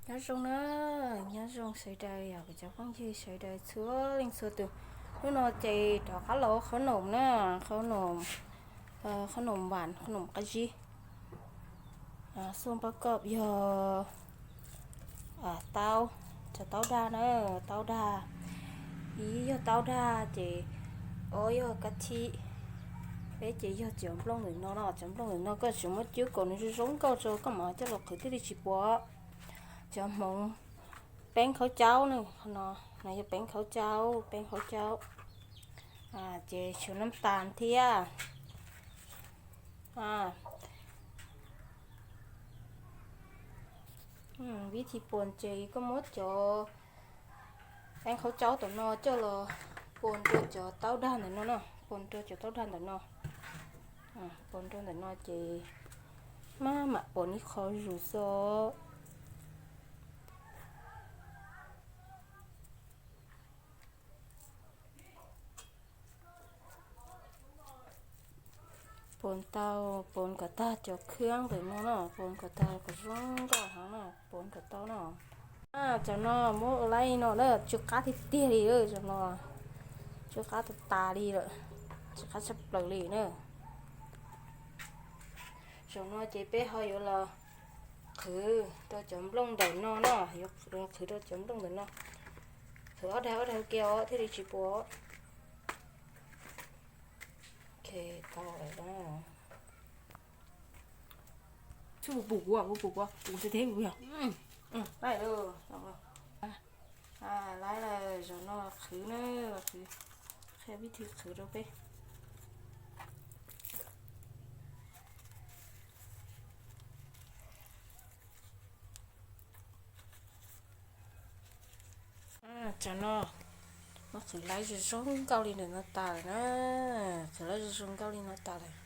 Nyob zoo na, nyob zoo sawv daws, yog kuv cov phooj ywg sawv daws txhua leej txhua tus. Hnub no ces rov qab los qhob noom na, qhob noom, qhob noom npam, qhob noom qab zib. Xuj pab koj yog taub, cov taub dag na, taub dag. Ib yog taub dag ces ob yog kab thib, peb ces yog cov nplooj ntawm no no, cov nplooj ntawm no koj tsuas muab cub kom nws zoo zoo nkauj tso koj mam coj los qhwv thiaj li tsis puas. Cov hmoov peeb khaub caub na, no, no yog peeb khaub caub, peeb khaub caub. Ces tshuav nab tas thiab. Vib thi puas ces koj muab cov peeb khaub caub tom no coj los puas rau cov taub dag ntawm no no, puas rau cov taub dag ntawm no. Puas rau ntawm no ces maj mam puas ib qho zus xwb. Puas tau, puas kom tag cov khab ntawm no na, puas kom tag kom zoo nkauj heev na, puas kom tau na. Cov no muab ua laib no na, tsw qab tiag tiag li, cov no tsw qab tas tas li lawm, tsw qab tshaj plaws li na. Zaum no ces peb ho yuav los qhwv rau cov nplooj ntawm no no, yuav qhwv rau cov nplooj ntawm no. Qhwv ob dag ob dag kiag os thiaj li tsis puas. Ok, tau lawm na. Txhob pum kuv, pum kuv, pum kuv thiab kuv yog. Laib lawm, zaum no qhwv na, qhwv, qhia vib thi qhwv rau peb. Cov no muab qhwv laib zoo zoo nkauj li ntawm no tas lawm na, qhwv laib zoo zoo nkauj li no tas lawm.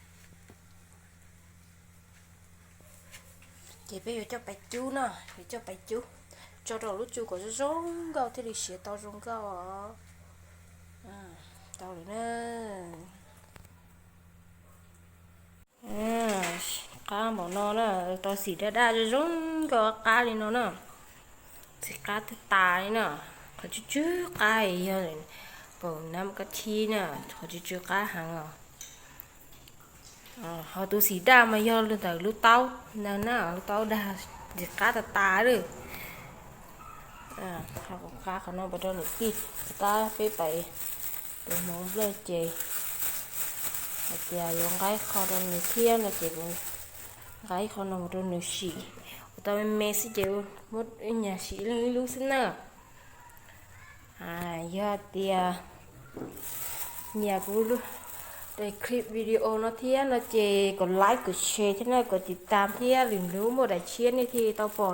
Ces peb yuav coj pais cub na, yuav coj pais cub, tso rau lub tsu kom zoo zoo nkauj thiaj li siav tau zoo nkauj os. Tau lawm na. Qab npaum no na, tau xim daj daj zoo zoo nkauj qab li no na. Xim qab tas tas li na, qhov tsw tsw qab yog paum nab kab thib na, qhov tsw tsw qab heev os. Ho tus xim daj mas yog ntawm lub taub na, lub taub dag ntxim qab tas tas lawm. Qab qhov no pais rau niam tij, tab peb pais tus hmoov nplej ces hais tias yuav nqa ib qho rau nws thiab no ces kuv nqa ib qho no mus rau nws sim. Ua tau me me xwb ces muab nyias sim ib lub xwb na. Yog tias nyiam kuv daim clip video no thiab no ces kom like, kom share thiab na, kom tiv tam thiab, lwm hnub muaj daim tshiab nej thiaj tau pom.